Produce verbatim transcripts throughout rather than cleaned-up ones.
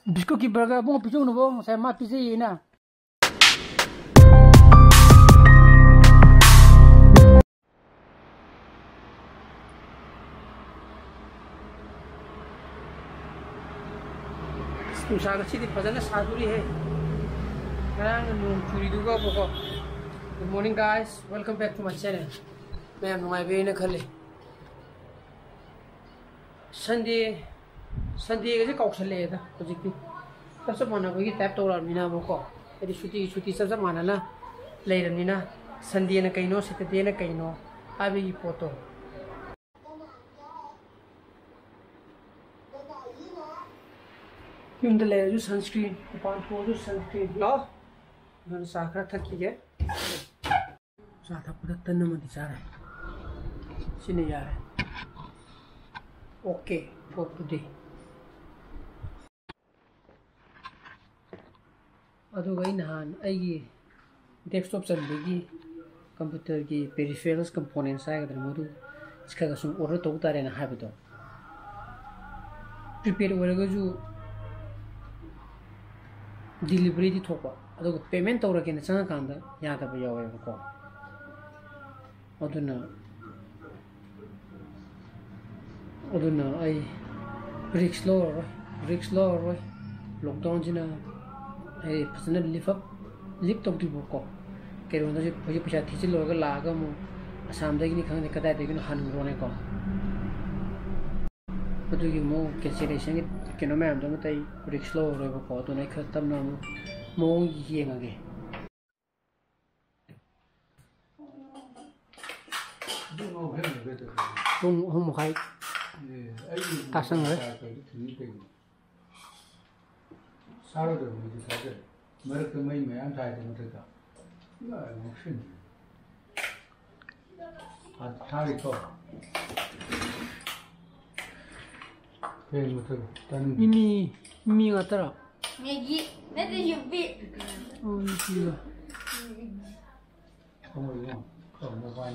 ꯕꯤꯁꯀꯨꯠꯀꯤ burger ꯑꯕꯨꯡꯉꯣ ꯄꯤꯖꯧꯅꯕꯣ, ꯉꯁꯥꯏ ꯃꯥ ꯄꯤꯖꯩꯌꯦꯅ꯫ ꯑꯁ, ꯅꯨꯡꯁꯥ ꯉꯁꯤꯗꯤ ꯐꯖꯅ ꯁꯥꯗꯣꯔꯤꯍꯦ꯫ ꯉꯔꯥꯡꯅ ꯅꯣꯡ ꯆꯨꯔꯤꯗꯨꯒꯕꯀꯣ꯫ Good morning, guys. Welcome back to my channel. ꯃꯌꯥꯝ ꯅꯨꯡꯉꯥꯏꯕꯤꯔꯦꯅ ꯈꯜꯂꯤ꯫ Sunday, Sundayꯒꯁꯦ ꯀꯥꯎꯁꯜꯂꯛꯑꯦꯗ ꯍꯧꯖꯤꯛꯇꯤ꯫ ꯆꯞ ꯆꯞ ꯃꯥꯟꯅꯕꯒꯤ type ꯇꯧꯔꯛꯑꯕꯅꯤꯅꯕꯀꯣ꯫ ꯍꯥꯏꯗꯤ ꯁꯨꯇꯤ, ꯁꯨꯇꯤ ꯆꯞ ꯆꯞ ꯃꯥꯟꯅꯅ ꯂꯩꯔꯕꯅꯤꯅ, Sundayꯅ ꯀꯩꯅꯣ, Saturdayꯅ ꯀꯩꯅꯣ ꯍꯥꯏꯕꯒꯤ ꯄꯣꯠꯇꯣ꯫ ꯌꯨꯝꯗ ꯂꯩꯔꯁꯨ sunscreen, ꯃꯄꯥꯟ ꯊꯣꯛꯑꯁꯨ sunscreen꯫ ꯂꯥꯛꯑꯣ꯫ ꯑꯗꯨꯅ ꯆꯥ ꯈꯔ ꯊꯛꯈꯤꯒꯦ꯫ ꯆꯥ ꯊꯛꯄꯗ ꯇꯟ ꯑꯃꯗꯤ ꯆꯥꯔꯦ꯫ ꯁꯤꯅ ꯌꯥꯔꯦ꯫ Okay for today꯫ ꯑꯗꯨꯒ ꯑꯩ ꯅꯍꯥꯟ ꯑꯩꯒꯤ desktop ꯆꯟꯕꯒꯤ computerꯒꯤ peripherals components ꯍꯥꯏꯒꯗ꯭ꯔꯥ, ꯃꯗꯨ ꯈꯔ ꯈꯔ ꯁꯨꯝ order ꯇꯧ ꯇꯥꯔꯦꯅ ꯍꯥꯏꯕꯗꯣ, prepaid ꯑꯣꯏꯔꯒꯁꯨ deliveryꯗꯤ ꯊꯣꯛꯄ, ꯑꯗꯨꯒ payment ꯇꯧꯔꯒꯦꯅ ꯆꯪꯉꯀꯥꯟꯗ ꯌꯥꯗꯕ ꯌꯥꯎꯋꯦꯕꯀꯣ꯫ ꯑꯗꯨꯅ, ꯑꯗꯨꯅ ꯑꯩ risk ꯂꯧꯔꯔꯣꯏ, risk ꯂꯧꯔꯔꯣꯏ꯫ Lockdownꯁꯤꯅ ꯑꯩ ꯐꯖꯅ live up, live ꯇꯧꯗ꯭ꯔꯤꯕꯀꯣ꯫ ꯀꯩꯅꯣꯗ ꯍꯧꯖꯤꯛ, ꯍꯧꯖꯤꯛ ꯄꯩꯁꯥ ꯊꯤꯖꯤꯜꯂꯨꯔꯒ ꯂꯥꯛꯑꯒ ꯑꯃꯨꯛ ꯑꯁꯥꯝꯗꯒꯤꯅꯤ ꯈꯪꯗꯦ ꯀꯗꯥꯏꯗꯒꯤꯅꯣ ꯍꯟꯈ꯭ꯔꯣꯅꯦꯀꯣ꯫ ꯑꯗꯨꯒꯤ ꯑꯃꯨꯛ cancellationꯒꯤ ꯀꯩꯅꯣ ꯃꯌꯥꯝꯗꯣ ꯑꯃꯠꯇ ꯑꯩ risk ꯂꯧꯔꯔꯣꯏꯕꯀꯣ꯫ ꯑꯗꯨꯅ ꯑꯩ ꯈꯔ ꯇꯞꯅ ꯑꯃꯨꯛ ꯃꯑꯣꯡ ꯌꯦꯡꯉꯒꯦ꯫ ꯄꯨꯡ ꯑꯍꯨꯝ ꯃꯈꯥꯏ ꯇꯥꯁꯟꯈ꯭ꯔꯦ꯫ ꯃꯔꯛꯇ ꯃꯩ ꯃꯌꯥꯝ ꯊꯥꯏꯗ ꯃꯊꯛꯇ꯫ ꯉꯥꯎꯁꯤꯟꯅꯩ꯫ ꯊꯥꯔꯤꯀꯣ꯫ ꯐꯦꯟ ꯃꯊꯛ ꯇꯥꯅꯤꯡꯗꯦ꯫ ꯃꯤꯃꯤ, ꯃꯤꯃꯤ ꯉꯥꯛꯇꯔꯣ? ꯃꯦꯒꯤ ꯅꯠꯇꯦ, ꯌꯨꯕꯤ꯫ ꯑꯣ, ꯌꯨꯕꯤꯒ꯫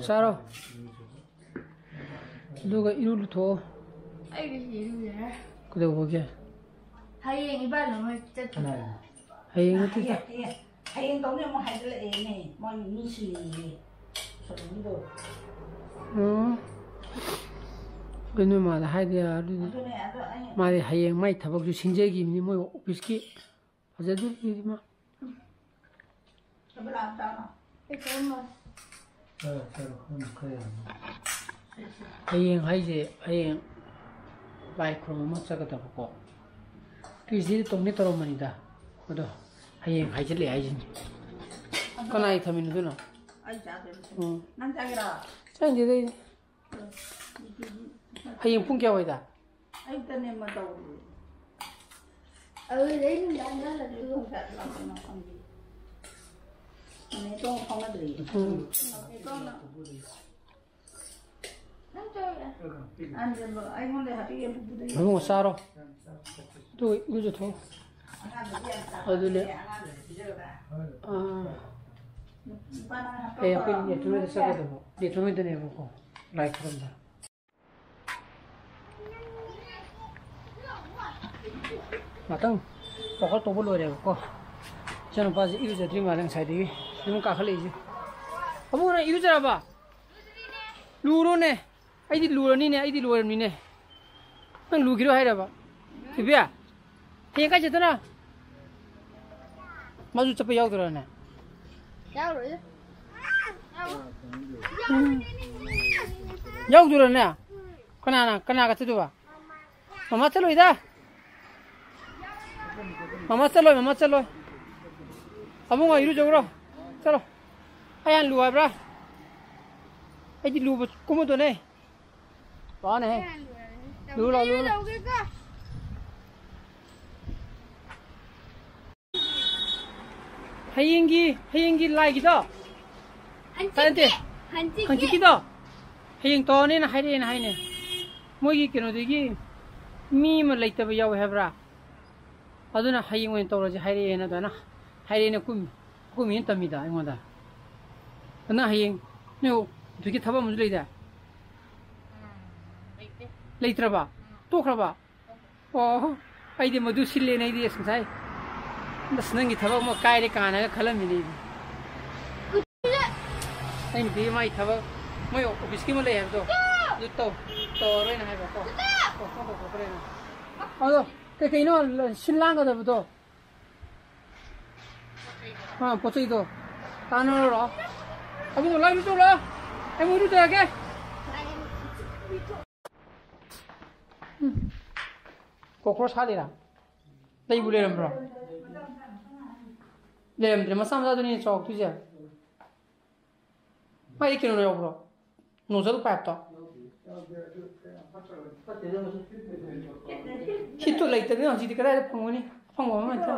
ꯆꯥꯔꯣ꯫ ꯑꯗꯨꯒ ꯏꯔꯨ ꯂꯨꯊꯣꯛꯑꯣ꯫ ꯑꯩꯒꯤꯁꯤ ꯏꯔꯨ ꯌꯥꯔꯦ꯫ ꯀꯩꯗꯧꯕꯒꯤ? ꯍꯌꯦꯡ ꯏꯕꯥꯅꯤ ꯃꯣꯏ ꯆꯠꯈꯤ꯫ ꯀꯅꯥ? ꯍꯌꯦꯡ ꯅꯠꯇꯦꯗ꯫ ꯍꯌꯦꯡ, ꯍꯌꯦꯡ, ꯍꯌꯦꯡ ꯇꯧꯅꯤ ꯑꯃꯨꯛ ꯍꯥꯏꯖꯤꯜꯂꯛꯑꯦꯅꯦ, ꯃꯣꯏ ꯃꯤ ꯁꯤꯜꯂꯤꯌꯦ, ꯁꯣꯂꯣꯝꯒꯤꯗꯣ꯫ ꯎꯝ꯫ ꯑꯗꯨ ꯅꯣꯏ ꯃꯥꯗ ꯍꯥꯏꯗ ꯌꯥꯔꯣꯏ꯫ ꯑꯗꯨꯅꯦ, ꯑꯗꯣ ꯑꯩ ꯃꯥꯗꯤ ꯍꯌꯦꯡ ꯃꯥꯏ ꯊꯕꯛꯁꯨ ꯁꯤꯟꯖꯈꯤꯕꯅꯤ ꯃꯣꯏ ꯑꯣꯐꯤꯁꯀꯤ꯫ ꯐꯖꯗꯣꯔꯤꯕꯅꯤ ꯃꯥ꯫ ꯍꯌꯦꯡ ꯍꯥꯏꯁꯦ, ꯍꯌꯦꯡ ꯂꯥꯏ ꯈꯨꯔꯨꯝꯕ ꯑꯃ ꯆꯠꯀꯗꯕꯀꯣ꯫ ꯇ꯭ꯌꯨꯁꯗꯦꯗ ꯇꯧꯅꯤ ꯇꯧꯔꯝꯕꯅꯤꯗ꯫ ꯑꯗꯣ ꯍꯌꯦꯡ ꯍꯥꯏꯖꯤꯜꯂꯛꯑꯦ ꯍꯥꯏꯁꯤꯅꯤ꯫ ꯀꯅꯥꯒꯤ ꯊꯝꯃꯤꯅꯣ ꯑꯗꯨꯅ? ꯑꯩ ꯆꯥꯗꯣꯏꯅꯤ꯫ ꯎꯝ꯫ ꯅꯪ ꯆꯥꯒꯦꯔꯣ? ꯆꯥꯅꯤꯡꯗꯦꯗ ꯑꯩꯗꯤ꯫ ꯍꯌꯦꯡ ꯄꯨꯡ ꯀꯌꯥ ꯋꯥꯏꯗ? ꯑꯌꯨꯛꯇꯅꯦ ꯑꯃ ꯇꯧꯔꯤꯗꯣ꯫ ꯑꯗꯨꯗꯩ ꯅꯨꯡꯗꯥꯡꯗ ꯍꯜꯂꯛꯇꯣꯏꯕ꯫ ꯄꯨꯡ ꯀꯌꯥꯗ ꯂꯥꯛꯇꯣꯏꯅꯣ ꯈꯪꯗꯦ꯫ ꯅꯦꯇꯣꯟꯒ ꯐꯥꯎꯅꯗ꯭ꯔꯤꯌꯦ꯫ ꯎꯝ꯫ ꯅꯦꯇꯣꯟꯅ ꯅꯪ ꯆꯥꯔꯨꯔꯦ꯫ ꯑꯟꯖꯜꯂꯣ, ꯑꯩꯉꯣꯟꯗ ꯍꯥꯏꯕꯤꯒꯦ ꯄꯨꯄꯨꯗ꯫ ꯏꯕꯨꯡꯉꯣ ꯆꯥꯔꯣ꯫ ꯑꯗꯨꯒ ꯏꯔꯨꯖꯊꯣꯛꯑꯣ꯫ ꯑꯉꯥꯡꯗꯗꯤ ꯌꯥꯝ ꯆꯥꯎ-, ꯑꯗꯨꯅꯦ꯫ ꯑꯉꯥꯡꯗꯗꯤ ꯄꯤꯖꯔꯒ꯫ ꯑꯥ꯫ ꯅꯨꯄꯥ ꯅꯪ ꯍꯥꯞꯄ ꯑꯦ, ꯑꯩꯈꯣꯏ ꯅꯦꯇꯣꯟ ꯍꯣꯏꯗ ꯆꯠꯀꯗꯕ꯫ ꯅꯦꯇꯣꯟ ꯍꯣꯏꯗꯅꯦꯕꯀꯣ꯫ ꯂꯥꯏ ꯈꯨꯔꯨꯝꯖꯔꯣ꯫ ꯉꯥꯛꯇꯪ ꯋꯥꯛꯑꯥꯎꯠ ꯇꯧꯕ ꯂꯣꯏꯔꯦꯕꯀꯣ꯫ ꯏꯆꯥꯅꯨꯄꯥꯁꯦ ꯏꯔꯨꯖꯗ꯭ꯔꯤ ꯃꯥꯜꯂꯦ ꯉꯁꯥꯏꯗꯒꯤ꯫ ꯑꯗꯨꯝ ꯀꯥꯈꯠꯂꯛꯏꯁꯦ꯫ ꯑꯕꯨꯡꯉꯣ, ꯅꯪ ꯏꯔꯨꯖꯔꯕ? ꯂꯨꯔꯣꯅꯦ꯫ ꯑꯩꯗꯤ ꯂꯨꯔꯅꯤꯅꯦ, ꯑꯩꯗꯤ ꯂꯣꯏꯔꯕꯅꯤꯅꯦ꯫ ꯅꯪ ꯂꯨꯈꯤꯔꯣꯏ ꯍꯥꯏꯔꯕ? ꯊꯣꯏꯕꯤ, ꯍꯌꯦꯡ ꯀꯥꯏ ꯆꯠꯇꯣꯏꯅꯣ? ꯃꯥꯁꯨ ꯆꯠꯄ ꯌꯥꯎꯗꯣꯏꯔꯥꯅꯦ? ꯌꯥꯎꯔꯣꯏꯗ꯫ ꯎꯝ꯫ ꯌꯥꯎꯗꯣꯏꯔꯥꯅꯦ? ꯀꯅꯥꯅ, ꯀꯅꯥꯒ ꯆꯠꯇꯣꯏꯕ? ꯃꯃꯥ ꯆꯠꯂꯣꯏꯗ꯫ ꯃꯃꯥ ꯆꯠꯂꯣꯏ, ꯃꯃꯥ ꯆꯠꯂꯣꯏ꯫ ꯑꯕꯨꯡꯉꯣ, ꯏꯔꯨꯖꯧꯔꯣ꯫ ꯆꯠꯂꯣ꯫ ꯑꯩ ꯍꯥꯟꯅ ꯂꯨ ꯍꯥꯏꯕ꯭ꯔꯥ? ꯑꯩꯗꯤ ꯂꯨꯕ ꯀꯨꯝꯃꯗꯣꯏꯅꯦ꯫ ꯂꯥꯛꯑꯣꯅꯦꯍꯦ꯫ ꯂꯨ ꯂꯥꯎ, ꯂꯨ ꯂꯥꯎ꯫ ꯍꯌꯦꯡꯒꯤ, ꯍꯌꯦꯡꯒꯤ ꯂꯥꯏꯒꯤꯗꯣ? ꯍꯟꯆꯤꯠꯀꯤ, ꯅꯠꯇꯦ꯫ ꯍꯟꯆꯤꯠꯀꯤ꯫ ꯍꯟꯆꯤꯠꯀꯤꯗꯣ? ꯍꯌꯦꯡ ꯇꯧꯔꯅꯦꯅ ꯍꯥꯏꯔꯛꯑꯦꯅ ꯍꯥꯏꯅꯦ꯫ ꯃꯣꯏꯒꯤ ꯀꯩꯅꯣꯗꯒꯤ ꯃꯤ ꯑꯃ ꯂꯩꯇꯕ ꯌꯥꯎꯋꯦ ꯍꯥꯏꯕ꯭ꯔꯥ? ꯑꯗꯨꯅ ꯍꯌꯦꯡ ꯑꯣꯏꯅ ꯇꯧꯔꯁꯦ ꯍꯥꯏꯔꯛꯑꯦꯅ ꯑꯗꯨꯃꯥꯏꯅ ꯍꯥꯏꯔꯛꯑꯦꯅ ꯀꯨꯝꯃꯤ꯫ ꯑꯩꯈꯣꯏ ꯃꯤꯅ ꯇꯝꯃꯤꯗ ꯑꯩꯉꯣꯟꯗ꯫ ꯑꯗꯨꯅ ꯍꯌꯦꯡ ꯅꯣꯏ ꯑꯗꯨꯒꯤ ꯊꯕꯛ ꯑꯃꯁꯨ ꯂꯩꯗꯥꯏ? ꯎꯝ, ꯂꯩꯇꯦ꯫ ꯂꯩꯇ꯭ꯔꯕ? ꯎꯝ꯫ ꯇꯣꯛꯈ꯭ꯔꯕ? ꯑꯣ, ꯑꯩꯗꯤ ꯃꯗꯨ ꯁꯤꯜꯂꯦꯅ ꯑꯩꯗꯤ ꯑꯁ ꯉꯁꯥꯏ, ꯑꯁ, ꯅꯪꯒꯤ ꯊꯕꯛ ꯑꯃ ꯀꯥꯏꯔꯦ ꯀꯥꯟꯅꯒ ꯈꯜꯂꯝꯃꯤꯅꯦ ꯑꯩꯗꯤ꯫ ꯑꯩꯅꯗꯤ ꯃꯥꯏ ꯊꯕꯛ, ꯃꯣꯏ ꯑꯣꯐꯤꯁꯀꯤ ꯑꯃ ꯂꯩ ꯍꯥꯏꯕꯗꯣ, ꯑꯗꯨ ꯇꯧ, ꯇꯧꯔꯔꯣꯏꯅ ꯍꯥꯏꯕꯀꯣ꯫ ꯄꯣꯁꯄꯣꯟ ꯇꯧꯊꯣꯛꯈ꯭ꯔꯦꯅ꯫ ꯑꯗꯣ ꯀꯩꯀꯩꯅꯣ ꯁꯤꯜ ꯂꯥꯡꯒꯗꯕꯗꯣ? ꯑꯥ, ꯄꯣꯠ ꯆꯩꯗꯣ ꯇꯥꯟꯅꯔꯣ꯫ ꯑꯕꯨꯡꯉꯣ, ꯂꯥꯛꯑꯣ, ꯏꯔꯨꯆꯧ ꯂꯥꯛꯑꯣ꯫ ꯑꯩ ꯃꯣꯏ ꯏꯔꯨꯖꯔꯒꯦ꯫ ꯀꯣꯀ꯭ꯔꯣꯁ ꯍꯥꯠꯂꯤꯔꯥ? ꯂꯩꯕꯨ ꯂꯩꯔꯝꯕ꯭ꯔꯣ? ꯂꯩꯔꯝꯗ꯭ꯔꯦ꯫ ꯃꯆꯥ ꯃꯆꯥꯗꯨꯅꯤ ꯆꯥꯎꯔꯛꯇꯣꯏꯁꯦ꯫ ꯃꯥꯏꯗꯤ ꯀꯩꯅꯣ ꯌꯥꯎꯕ꯭ꯔꯣ? ꯅꯣꯖꯜ ꯄꯥꯏꯞꯇꯣ? ꯍꯤꯠꯇꯣ ꯂꯩꯇꯕꯅꯤꯅ ꯍꯧꯖꯤꯛꯇꯤ ꯀꯗꯥꯏꯗ ꯐꯪꯒꯅꯤ? ꯑꯐꯪꯕ ꯑꯃ ꯍꯦꯛꯇ꯫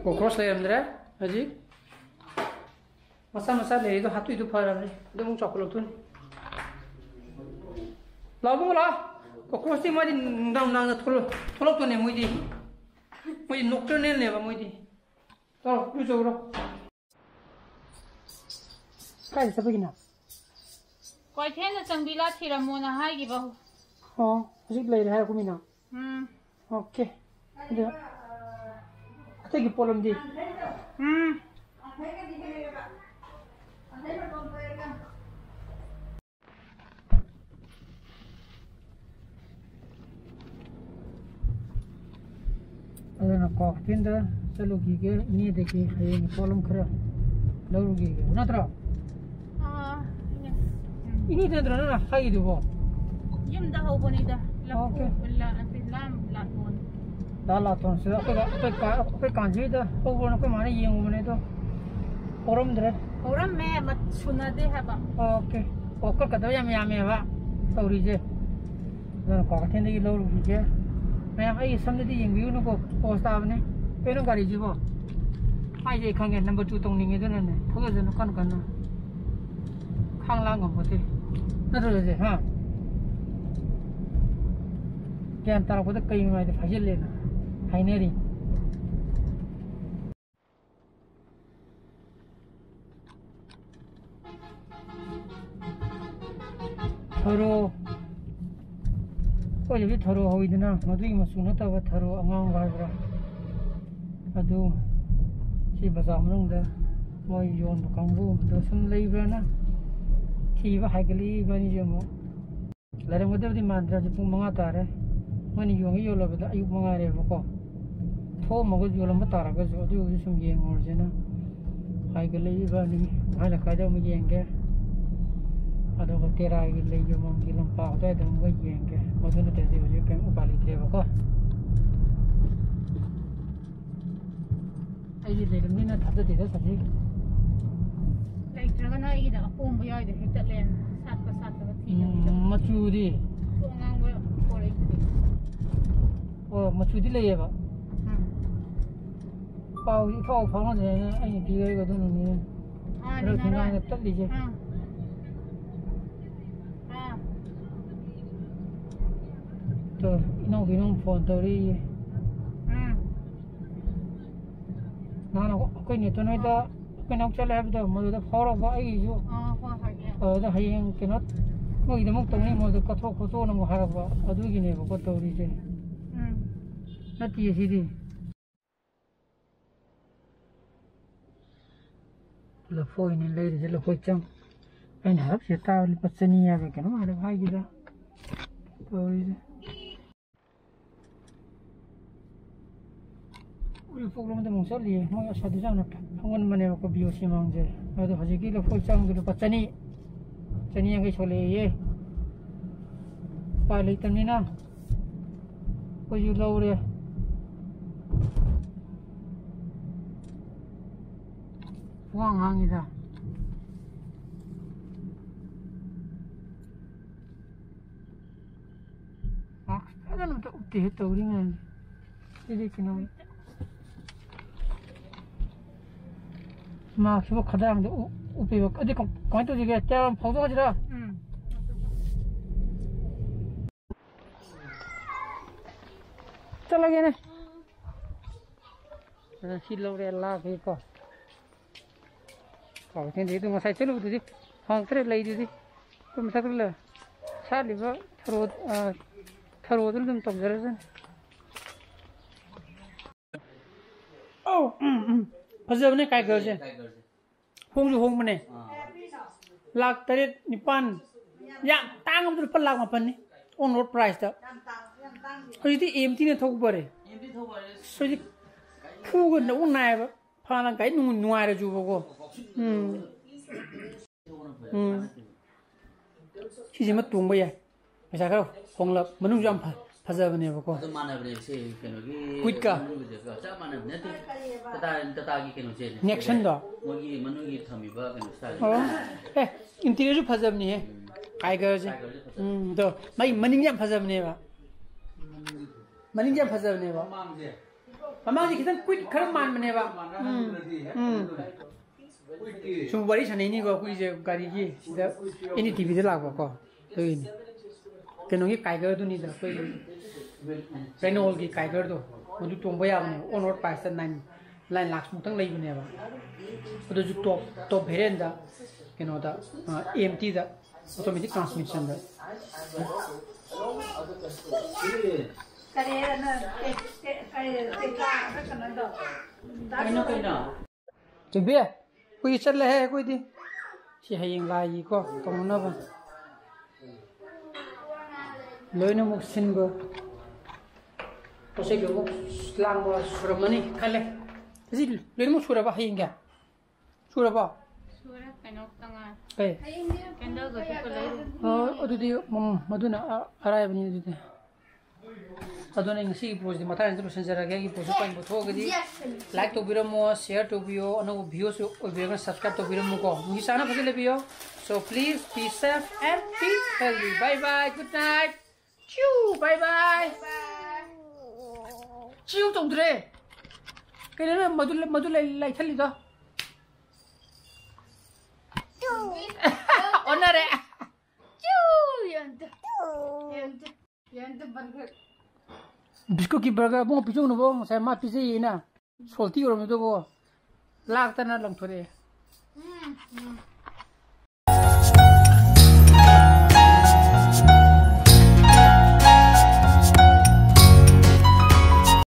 ꯀꯣꯀ꯭ꯔꯣꯁ ꯂꯩꯔꯝꯗ꯭ꯔꯦ ꯍꯧꯖꯤꯛ꯫ ꯃꯆꯥ ꯃꯆꯥ ꯂꯩꯔꯤꯗꯣ ꯍꯥꯠꯇꯣꯛꯏꯗꯣ ꯐꯔꯕꯅꯤ, ꯑꯗꯨ ꯑꯃꯨꯛ ꯆꯥꯎꯈꯠꯂꯛꯇꯣꯏꯅꯤ꯫ ꯂꯥꯛꯑꯣ ꯏꯕꯨꯡꯉꯣ, ꯂꯥꯛꯑꯣ꯫ ꯀꯣꯀ꯭ꯔꯣꯁꯇꯤ ꯃꯣꯏꯗꯤ ꯅꯨꯡꯗꯥꯡ ꯅꯨꯡꯗꯥꯡꯗ ꯊꯣꯛꯂꯛ-, ꯊꯣꯛꯂꯛꯇꯣꯏꯅꯦ ꯃꯣꯏꯗꯤ꯫ ꯃꯣꯏꯗꯤ ꯅꯣꯛꯇꯔꯅꯦꯜꯅꯦꯕ ꯃꯣꯏꯗꯤ꯫ ꯂꯥꯛꯑꯣ, ꯏꯔꯨꯖꯧꯔꯣ꯫ ꯀꯥꯏꯗ ꯆꯠꯄꯒꯤꯅꯣ? ꯀ꯭ꯋꯥꯏꯊꯦꯜꯗ ꯆꯪꯕꯤ ꯂꯥ ꯊꯤꯔꯝꯃꯣꯅ ꯍꯥꯏꯈꯤꯕ꯫ ꯑꯣ, ꯍꯧꯖꯤꯛ ꯂꯩꯔꯦ ꯍꯥꯏꯔꯛꯄ ꯃꯤꯅ? ꯎꯝ꯫ ꯑꯣꯀꯦ꯫ ꯑꯗꯣ ꯑꯇꯩꯒꯤ ꯄꯣꯠꯂꯝꯗꯤ? ꯎꯝ꯫ ꯑꯗꯨꯅ ꯀ꯭ꯋꯥꯀꯩꯊꯦꯜꯗ ꯆꯠꯂꯨꯈꯤꯒꯦ, ꯏꯅꯦꯗꯒꯤ ꯍꯌꯦꯡ ꯄꯣꯠꯂꯝ ꯈꯔ ꯂꯧꯔꯨꯈꯤꯒꯦ, ꯅꯠꯇ꯭ꯔꯣ? ꯑꯥ, ꯏꯅꯦ꯫ ꯏꯅꯦꯗ ꯅꯠꯇ꯭ꯔꯣ ꯅꯪꯅ ꯍꯥꯏꯈꯤꯗꯨꯕꯣ? ꯌꯨꯝꯗ ꯍꯧꯕꯅꯤꯗ, ꯂꯐꯨ, ꯑꯣꯀꯦ꯫ ꯂꯥ-, ꯂꯥꯝ, ꯂꯥꯇꯣꯟ꯫ ꯂꯥ ꯂꯥꯇꯣꯟꯁꯤꯗ ꯑꯩꯈꯣꯏ, ꯑꯩꯈꯣꯏ ꯀꯥ-, ꯑꯩꯈꯣꯏ ꯀꯥꯟꯁꯤꯗ ꯍꯧꯕ꯭ꯔꯣ? ꯑꯩꯈꯣꯏ ꯃꯥꯅ ꯌꯦꯡꯉꯨꯕꯅꯦ ꯑꯗꯣ ꯍꯧꯔꯝꯗ꯭ꯔꯦ꯫ ꯍꯧꯔꯝꯃꯦ, ꯃꯠ-, ꯁꯨꯅꯗꯦ ꯍꯥꯏꯕ꯫ ꯑꯣꯀꯦ꯫ ꯑꯣ, ꯀꯛꯀꯗꯕ ꯌꯥꯝ ꯌꯥꯝꯃꯦꯕ ꯇꯧꯔꯤꯁꯦ꯫ ꯑꯗꯨꯅ ꯀ꯭ꯋꯥꯀꯩꯊꯦꯜꯗꯒꯤ ꯂꯧꯔꯨꯈꯤꯒꯦ꯫ ꯃꯌꯥꯝ ꯑꯩꯒꯤ ꯁꯝꯗꯗꯤ ꯌꯦꯡꯕꯤꯔꯨꯅꯨꯀꯣ, ꯄꯣꯁ ꯇꯥꯕꯅꯦ꯫ ꯀꯩꯅꯣ ꯒꯥꯔꯤꯁꯤꯕꯣ? ꯍꯥꯏꯁꯦ ꯑꯩ ꯈꯪꯉꯦ, ꯅꯝꯕꯔ ꯇꯨ ꯇꯧꯅꯤꯡꯉꯦ, ꯑꯗꯨꯅꯅꯦ꯫ ꯊꯧꯖꯁꯅꯨ ꯀꯟꯅ ꯀꯟꯅ꯫ ꯈꯥꯡ ꯂꯥꯡ ꯉꯝꯄꯣꯠꯇꯦ꯫ ꯅꯠꯇ꯭ꯔꯣ ꯁꯦ, ꯍꯥ? ꯒ꯭ꯌꯥꯟ ꯇꯥꯔꯛꯄꯗ ꯀꯩ ꯅꯨꯡꯉꯥꯏꯗ ꯐꯥꯖꯤꯜꯂꯦꯅ ꯍꯥꯏꯅꯔꯤ꯫ ꯊꯔꯣ, ꯑꯩꯈꯣꯏꯗꯗꯤ ꯊꯔꯣ ꯍꯧꯋꯤꯗꯅ, ꯃꯗꯨꯒꯤ ꯃꯆꯨ ꯅꯠꯇꯕ ꯊꯔꯣ ꯑꯉꯥꯡꯕ ꯍꯥꯏꯕ꯭ꯔꯥ, ꯑꯗꯨ ꯁꯤ ꯕꯖꯥꯔ ꯃꯅꯨꯡꯗ ꯃꯣꯏ ꯌꯣꯟꯕ ꯀꯥꯡꯕꯨꯗꯣ ꯁꯨꯝ ꯂꯩꯕ꯭ꯔꯥꯅ ꯊꯤꯕ ꯍꯥꯏꯒꯠꯂꯛꯏ ꯏꯕꯥꯅꯤꯁꯦ ꯑꯃꯨꯛ꯫ ꯂꯩꯔꯝꯒꯗꯕꯗꯤ ꯃꯥꯟꯗ꯭ꯔꯦ, ꯍꯧꯖꯤꯛ ꯄꯨꯡ ꯃꯉꯥ ꯇꯥꯔꯦ꯫ ꯃꯣꯏꯅ ꯌꯣꯟꯒꯦ ꯌꯣꯜꯂꯕꯗ ꯑꯌꯨꯛ ꯃꯉꯥꯔꯦꯕꯀꯣ꯫ ꯊꯣꯛꯑꯝꯃꯒ ꯌꯣꯜꯂꯝꯕ ꯇꯥꯔꯒꯁꯨ ꯑꯗꯨ ꯑꯣꯏꯔꯁꯨ ꯁꯨꯝ ꯌꯦꯡꯉꯨꯔꯁꯦꯅ ꯍꯥꯏꯒꯠꯂꯛꯏꯕꯅꯤ꯫ ꯃꯍꯥꯏ ꯂꯩꯀꯥꯏꯗ ꯑꯃꯨꯛ ꯌꯦꯡꯒꯦ꯫ ꯑꯗꯨꯒ ꯇꯦꯔꯥꯒꯤ ꯂꯩ ꯌꯣꯟꯐꯝꯒꯤ ꯂꯝꯄꯥꯛ ꯑꯗꯨꯋꯥꯏꯗ ꯑꯃꯨꯛꯀ ꯌꯦꯡꯒꯦ꯫ ꯃꯗꯨ ꯅꯠꯇ꯭ꯔꯗꯤ ꯍꯧꯖꯤꯛ ꯀꯔꯤꯝ ꯎꯄꯥꯏ ꯂꯩꯇ꯭ꯔꯦꯕꯀꯣ꯫ ꯑꯩꯗꯤ ꯂꯩꯔꯝꯅꯤꯅ ꯊꯥꯖꯗꯦꯗ ꯁꯖꯤ꯫ ꯂꯩꯇ꯭ꯔꯒꯅ ꯑꯩꯒꯤꯗ ꯑꯄꯣꯝꯕ ꯌꯥꯎꯏꯗꯣ ꯍꯦꯛꯇꯠꯂꯦ꯫ ꯁꯥꯠꯄ ꯁꯥꯠꯇꯕ ꯊꯤꯗꯕꯤꯗ꯫ ꯎꯝ, ꯃꯆꯨꯗꯤ? ꯑꯉꯥꯡꯕ ꯄꯣꯔꯛꯏꯗꯨꯗꯤ꯫ ꯑꯣ, ꯃꯆꯨꯗꯤ ꯂꯩꯌꯦꯕ? ꯎꯝ꯫ ꯄꯥꯎꯁꯤ ꯏꯐꯥꯎ ꯐꯥꯎꯅꯗ꯭ꯔꯦꯅꯦ, ꯑꯩꯅ ꯄꯤꯔꯛꯏꯕ ꯑꯗꯨꯅꯅꯦ꯫ ꯑꯥ, ꯈꯔ ꯅꯤꯅꯔꯣꯏ꯫ ꯊꯦꯡꯅ ꯇꯠꯂꯤꯁꯦ꯫ ꯑꯥ꯫ ꯑꯥ꯫ ꯇꯣ, ꯏꯅꯥꯎꯄꯤꯅ ꯑꯃꯨꯛ ꯐꯣꯟ ꯇꯧꯔꯛꯏꯌꯦ꯫ ꯑꯥ꯫ ꯅꯍꯥꯟ ꯑꯩꯈꯣꯏ ꯅꯦꯇꯣꯟ ꯍꯣꯏꯗ ꯑꯩꯈꯣꯏ ꯅꯥꯎ ꯆꯠꯂꯦ ꯍꯥꯏꯕꯗꯣ, ꯃꯗꯨꯗ ꯐꯥꯎꯔꯛꯄ ꯑꯩꯒꯤꯁꯨ꯫ ꯑꯥ, ꯍꯣꯏ, ꯍꯣꯏ, ꯌꯥꯏ꯫ ꯑꯗꯨꯗ ꯍꯌꯦꯡ ꯀꯩꯅꯣ, ꯃꯣꯏꯒꯤꯗꯃꯛ ꯇꯧꯅꯤ, ꯃꯣꯏꯗ ꯀꯠꯊꯣꯛ ꯈꯣꯠꯇꯣꯛꯅ ꯑꯃꯨꯛ ꯍꯥꯏꯔꯛꯄ꯫ ꯑꯗꯨꯒꯤꯅꯦꯕꯀꯣ ꯇꯧꯔꯤꯁꯦ꯫ ꯎꯝ꯫ ꯅꯠꯇꯤꯌꯦ ꯁꯤꯗꯤ꯫ ꯂꯐꯣꯏꯅꯦ ꯂꯩꯔꯤꯁꯦ, ꯂꯐꯣꯏ ꯆꯪ꯫ ꯑꯩꯅ ꯍꯥꯏꯔꯞꯁꯦ ꯇꯥꯕ ꯂꯨꯄꯥ ꯆꯅꯤ ꯍꯥꯏꯕ꯭ꯔꯥ ꯀꯩꯅꯣꯝ ꯍꯥꯏꯔꯞ ꯍꯥꯏꯈꯤꯗ꯫ ꯇꯧꯔꯤꯁꯦ꯫ ꯎꯔꯤꯄꯣꯛꯂꯣꯝꯗ ꯑꯃꯨꯛ ꯆꯠꯂꯤꯌꯦ꯫ ꯃꯣꯏ ꯑꯁꯥꯗꯁꯨ ꯌꯥꯝꯅ ꯐꯝꯒꯟꯕꯅꯦꯕꯀꯣ, ꯕꯤ ꯑꯣ ꯁꯤ ꯃꯥꯡꯁꯦ꯫ ꯑꯗꯣ ꯍꯧꯖꯤꯛꯀꯤ ꯂꯐꯣꯏ ꯆꯥꯡꯗꯣ ꯂꯨꯄꯥ ꯆꯅꯤ, ꯆꯅꯤ ꯌꯥꯡꯈꯩ ꯁꯣꯜꯂꯛꯑꯦꯌꯦ꯫ ꯎꯄꯥꯏ ꯂꯩꯇꯕꯅꯤꯅ ꯑꯩꯈꯣꯏꯁꯨ ꯂꯧꯔꯦ꯫ ꯋꯥ ꯉꯥꯡꯉꯤꯗ꯫ ꯃꯥꯛꯁ ꯐꯖꯅ ꯑꯝꯇ ꯎꯞꯇꯦꯍꯦ ꯇꯧꯔꯤꯉꯥꯏꯅꯤ꯫ ꯁꯤꯗꯤ ꯀꯩꯅꯣ, ꯃꯥꯛꯁꯁꯤꯕꯨ ꯈꯗꯥꯡꯗ ꯎꯞ-, ꯎꯞꯄꯤꯕ꯫ ꯑꯗꯨꯗꯤ ꯀ-, ꯀꯃꯥꯏꯅ ꯇꯧꯁꯤꯒꯦ? ꯇꯌꯥꯔ ꯐꯥꯎꯗꯣꯛꯑꯁꯤꯔꯥ? ꯎꯝ꯫ ꯆꯠꯂꯒꯦꯅꯦ꯫ ꯑꯗ ꯁꯤ ꯂꯧꯔꯦ, ꯂꯥꯛꯈꯤꯀꯣ꯫ ꯀꯥꯎ ꯊꯦꯡꯗꯦ꯫ ꯑꯗꯨ ꯉꯁꯥꯏ ꯆꯠꯂꯨꯕꯗꯨꯗꯤ ꯐꯪꯉꯛꯇ꯭ꯔꯦ, ꯂꯩꯗꯨꯗꯤ꯫ ꯑꯩꯈꯣꯏ ꯃꯊꯛꯇ ꯂꯩ꯫ ꯁꯥꯠꯂꯤꯕ ꯊꯔꯣ, ꯑ, ꯊꯔꯣꯗꯨꯅ ꯑꯗꯨꯝ ꯇꯧꯖꯔꯁꯅꯤ꯫ ꯑꯧ, ꯎꯝ, ꯎꯝ꯫ ꯐꯖꯕꯅꯦ ꯀꯥꯏꯒꯔꯁꯦ꯫ ꯍꯣꯡꯁꯨ ꯍꯣꯡꯕꯅꯦ꯫ ꯑꯥ꯫ ꯂꯥꯛ ꯇꯔꯦꯠ, ꯅꯤꯄꯥꯟ꯫ ꯌꯥꯝ ꯇꯥꯡꯉꯕꯗ ꯂꯨꯄꯥ ꯂꯥꯛ ꯃꯥꯄꯟꯅꯤ꯫ On road priceꯇ꯫ ꯍꯧꯖꯤꯛꯇꯤ ꯑꯦꯝꯇꯤꯅ ꯊꯧꯕ ꯐꯔꯦ꯫ ꯍꯧꯖꯤꯛ ꯈꯨꯒ ꯅꯧ ꯅꯥꯏꯌꯦꯕ꯫ ꯐꯅ ꯒꯥꯔꯤ ꯅꯨꯡ-, ꯅꯨꯡꯉꯥꯏꯔꯁꯨꯕꯀꯣ꯫ ꯎꯝ꯫ ꯎꯝ꯫ ꯁꯤꯁꯤꯃ ꯇꯣꯡꯕ ꯌꯥꯏ꯫ ꯄꯩꯁꯥ ꯈꯔ ꯍꯣꯡꯂꯞ꯫ ꯃꯅꯨꯡꯁꯨ ꯌꯥꯝ ꯐ-, ꯐꯖꯕꯅꯦꯕꯀꯣ꯫ ꯑꯗꯨ ꯃꯥꯟꯅꯕꯅꯦ ꯁꯤ ꯀꯩꯅꯣꯒꯤ ꯀ꯭ꯋꯤꯠꯀ꯫ ꯃꯅꯨꯡꯒꯤꯗꯨꯒ ꯆꯞ ꯃꯥꯟꯅꯕ ꯅꯠꯇꯦ꯫ ꯇꯇꯥ, ꯇꯇꯥꯒꯤ ꯀꯩꯅꯣꯁꯦ꯫ ꯅꯦꯛꯁꯟꯗꯣ꯫ ꯃꯣꯏꯒꯤ ꯃꯅꯨꯡꯒꯤ ꯊꯝꯃꯤꯕ ꯀꯩꯅꯣ style꯫ ꯑꯣ꯫ ꯑꯦ, interiorꯁꯨ ꯐꯖꯕꯅꯤꯍꯦ꯫ ꯎꯝ꯫ ꯀꯥꯏꯒꯔꯁꯦ꯫ ꯀꯥꯏꯒꯔꯁꯦ ꯐꯖꯕꯅꯤ꯫ ꯎꯝ, ꯑꯗꯣ ꯃꯥꯒꯤ ꯃꯅꯤꯡꯁꯦ ꯌꯥꯝ ꯐꯖꯕꯅꯦꯕ꯫ ꯃꯅꯤꯡꯁꯦ ꯌꯥꯝ ꯐꯖꯕꯅꯦꯕ꯫ ꯃꯃꯥꯡꯁꯦ꯫ ꯃꯃꯥꯡꯁꯦ ꯈꯤꯇꯪ ꯀ꯭ꯋꯤꯠ ꯈꯔ ꯃꯥꯟꯕꯅꯦꯕ꯫ ꯎꯝ, ꯎꯝ꯫ ꯁꯨꯝ ꯋꯥꯔꯤ ꯁꯥꯟꯅꯩꯅꯤꯀꯣ ꯑꯩꯈꯣꯏꯁꯦ ꯒꯥꯔꯤꯒꯤ, ꯁꯤꯗ ꯑꯦꯟ ꯗꯤ ꯇꯤ ꯚꯤꯗ ꯂꯥꯛꯄꯀꯣ꯫ ꯑꯗꯨꯒꯤꯅꯤ꯫ ꯀꯩꯅꯣꯒꯤ ꯀꯥꯏꯒꯔꯗꯨꯅꯤꯗ, ꯑꯩꯈꯣꯏꯒꯤ ꯔꯦꯅꯣꯜꯒꯤ ꯀꯥꯏꯒꯔꯗꯣ, ꯃꯗꯨ ꯇꯣꯡꯕ ꯌꯥꯕꯅꯦꯕ꯫ On road priceꯇ nine, nine lakhꯁꯃꯨꯛꯇꯪ ꯂꯩꯕꯅꯦꯕ꯫ ꯑꯗꯨꯁꯨ top, top variantꯗ, ꯀꯩꯅꯣꯗ, ꯑ, ꯑꯦꯝꯇꯤꯗ, automatic transmissionꯗ꯫ ꯀꯔꯤ ꯍꯥꯏꯔ ꯅꯪ? ꯀꯩ, ꯀꯩ, ꯀꯩ, ꯀꯩ ꯀꯥ ꯍꯥꯏꯕ ꯀꯩꯅꯣꯗꯣ? ꯀꯩꯅꯣ, ꯀꯩꯅꯣ? ꯆꯦꯕꯤ, ꯑꯩꯈꯣꯏꯒꯤ ꯆꯠꯂꯦꯍꯦ ꯑꯩꯈꯣꯏꯗꯤ꯫ ꯁꯤ ꯍꯌꯦꯡ ꯂꯥꯏꯒꯤꯀꯣ ꯇꯧꯅꯅꯕ꯫ ꯂꯣꯏꯅꯃꯛ ꯁꯤꯟꯕ ꯄꯣꯠ ꯆꯩ ꯂꯣꯏꯅꯃꯛ ꯂꯥꯡꯕ ꯁꯨꯔꯝꯃꯅꯤ ꯈꯜꯂꯦ꯫ ꯑꯁꯤ ꯂꯣꯏꯅꯃꯛ ꯁꯨꯔꯕ ꯍꯌꯦꯡꯒꯤ? ꯁꯨꯔꯕꯣ? ꯁꯨꯔꯦ, ꯀꯩꯅꯣ ꯈꯛꯇ ꯉꯥꯏꯔꯦ꯫ ꯀꯩ? ꯀꯦꯟꯗꯜꯒꯁꯨ ꯈꯔ ꯂꯩꯔꯨ꯫ ꯑꯣ, ꯑꯗꯨꯗꯤ, ꯎꯝ, ꯃꯗꯨꯅ ꯑ-, ꯑꯔꯥꯏꯕꯅꯤ ꯑꯗꯨꯗꯤ꯫ ꯑꯗꯨꯅ ꯑꯩ ꯉꯁꯤꯒꯤ vlogꯁꯦ ꯃꯇꯥꯡ ꯑꯁꯤꯗ ꯂꯣꯏꯁꯤꯟꯖꯔꯒꯦ꯫ ꯑꯩꯒꯤ vlogꯁꯦ ꯄꯥꯝꯕ ꯊꯣꯛꯑꯒꯗꯤ like ꯇꯧꯕꯤꯔꯝꯃꯣ, share ꯇꯧꯕꯤꯌꯣ, ꯑꯅꯧꯕ viewꯁꯨ ꯑꯣꯏꯕꯤꯔꯒꯅ subscribe ꯇꯧꯕꯤꯔꯝꯃꯨꯀꯣ꯫ ꯅꯨꯡꯒꯤ ꯆꯥꯅ ꯐꯖꯅ ꯂꯩꯕꯤꯌꯣ꯫ So please be safe and be healthy. Bye bye. Good night. ꯆꯤꯎ, bye bye. ꯆꯤꯎ ꯇꯧꯗ꯭ꯔꯦ꯫ ꯀꯩꯅꯣ ꯅꯪ ꯃꯗꯨ, ꯃꯗꯨ ꯂꯩ-, ꯂꯩꯊꯠꯂꯤꯗꯣ? ꯑꯣꯟꯅꯔꯦ꯫ ꯆꯤꯎ, ꯌꯥꯗꯦ꯫ ꯌꯥꯗꯦ꯫ ꯌꯥꯗꯦ, burger꯫ ꯕꯤꯁꯀꯨꯠꯀꯤ burger ꯑꯕꯨꯡꯉꯣ ꯄꯤꯖꯧꯅꯕꯣ, ꯉꯁꯥꯏ ꯃꯥ ꯄꯤꯖꯩꯌꯦꯅ꯫ Salty ꯑꯣꯏꯔꯝꯕꯗꯨꯕꯣ꯫ ꯂꯥꯛꯇꯅ ꯂꯪꯊꯣꯔꯛꯑꯦ꯫